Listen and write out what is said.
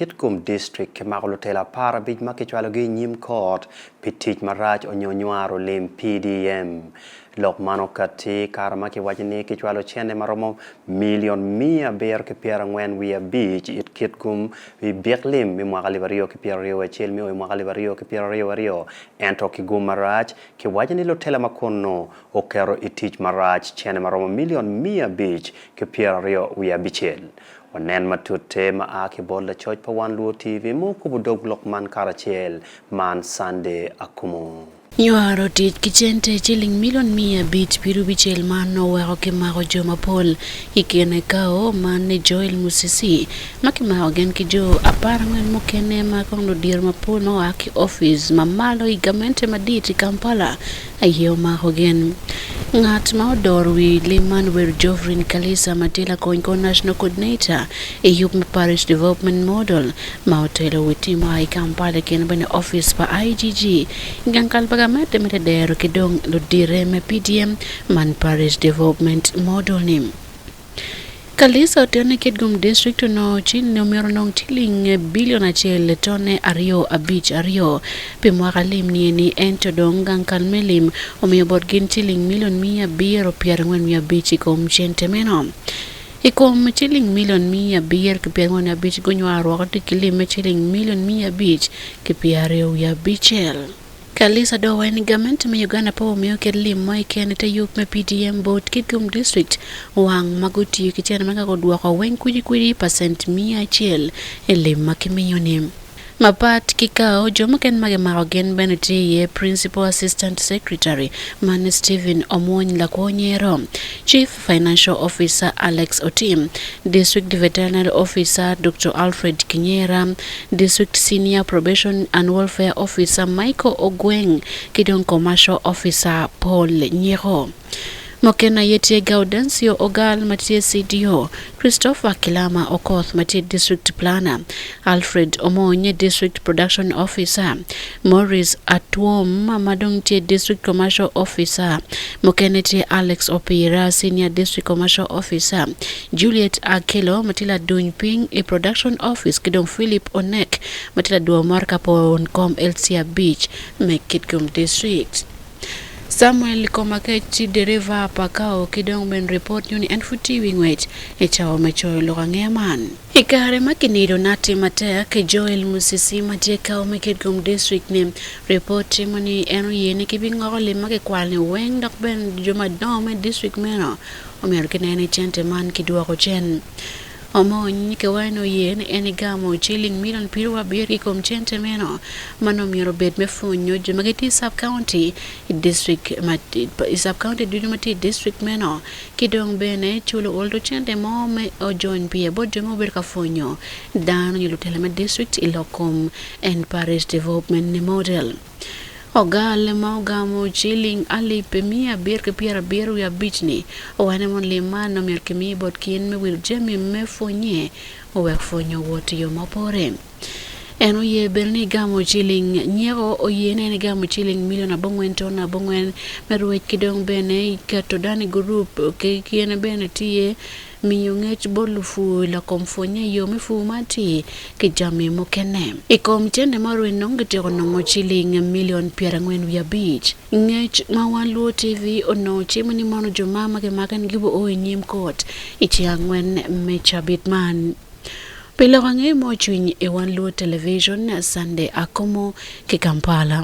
Kitgum District kimako lutelo 15 ma kicwalogi i nyim kot pi tic marac onyo nywaro lim PDM. Lok man okatti i kare ma kiwaco ni kicwalo cente maromo milion 745 it Kitgum i byek lim me mwaka 2021 me o i mwaka 2022 ento ki gum marac kiwaco ni lutela ma kunnu oketo i tic marac cente maromo milion 526. Wanen matute ma a ki bot lacoc pa Wan Luo TV ma okubo dog lok man karacel man Sunday Akumu. Nywaro tic ki cente ciling milion 560 man oweko kimako jo mapol. I kine kao man ni Joel Musisi ma kimako gin ki jo 14 mukene ma kong ludiro mapol ma oa ki opic ma malo i gamente madit i Kampala aye omako gin. Ngat ma odoro wi lim man obedo Jovrin Kalisa ma tye lakony kor National Coordinator i yub me Parish Development Model ma otelo wi tim oa i Kampala i kine bene opic pa IGG i gang kal pa gamente me tedero ki dong ludire me PDM man Parish Development Model ni. Kalisa otero ni Kitgum District onongo cil omyero onong ciling bilion 1.252 pi mwaka lim nieni ento dong gang kal me lim omiyo bot gin ciling milion 745 i kom cente meno. I kom ciling milion 745 gunywaro woko tic ki lim me ciling milion 526. Kalisa do wen gamente me Uganda pe omiyo kit lim mo keken ite yub me PDM bot Kitgum District wang ma gutiyo ki cene ma ka gudwoko weng kwicikwici pacent 100 i lim ma kimiyo ni. Mapat ki kao, jo mukene ma gimako gin bene tye iye Principal Assistant Secretary man Stephen Omwony Lakwonyero, Chief Financial Officer Alex Otim, District Veterinary Officer Dr. Alfred Kinyera, District Senior Probation and Welfare Officer Michael Ogweng ki dong Commercial Officer Paul Nyeko. Mukene aye tye Gaudencio Ogal ma tye CDO, Christopher Kilama Okoth ma tye District Planner, Alfred Omonye District Production Officer, Maurice Atwom ma dong tye District Commercial Officer, mukene tye Alex Opira Senior District Commercial Officer, Juliet Akelo ma tye laduny piny i Production Office ki dong Philip Onek ma tye ladwo mor ka pon kom LC abic me Kitgum District. Samuel Komakech dereva pa kao ki dong ben report nyo ni en pud tye i wi ngwec i cawa me coyo lok angeya man. I kare ma kinido nati matek, Joel Musisi ma tye kao me Kitgum District ni report timo ni en oye ni kibingoko lim ma kikwalo ni weng dok ben jo madongo me district meno omyero kinen ni cente man kidwoko cen. Omony kiwaco ni oye ni en egamo ciling milion 70 i kom cente meno man omyero obed me pwonyo jo ma gitye i sub county i district ma i sub county ducu ma tye i district meno ki dong bene culo olto cente mo me ojony pye bot jo ma obedo ka pwonyo dano nyo lutela me district i lok kom en parish development model. Ogal ma ogamo ciling 775,000 ni owaco ni mon lim man omyero kimi bot kin me wilo jami me pwonye owek pwonyo owot i yo ma opore. En oye bene ni gamo ciling nyeko oye ni en gamo ciling milion 9.9 me rwec ki dong bene keto dano i gurup ki kine bene tye miyo ngec bot lupur lakom pwonye i yo me pur ma atir ki jami mukene. I kom cente ma orweny nongo gityeko nongo ciling milion 45. Ngec ma Wan Luo TV onongo cimo ni mono jo ma ma gimake ni gibo o i nyim kot i ceng angwen me cabit man. Pi lok ange mo cwiny i Wan Luo Television, Sunday Akomo ki Kampala.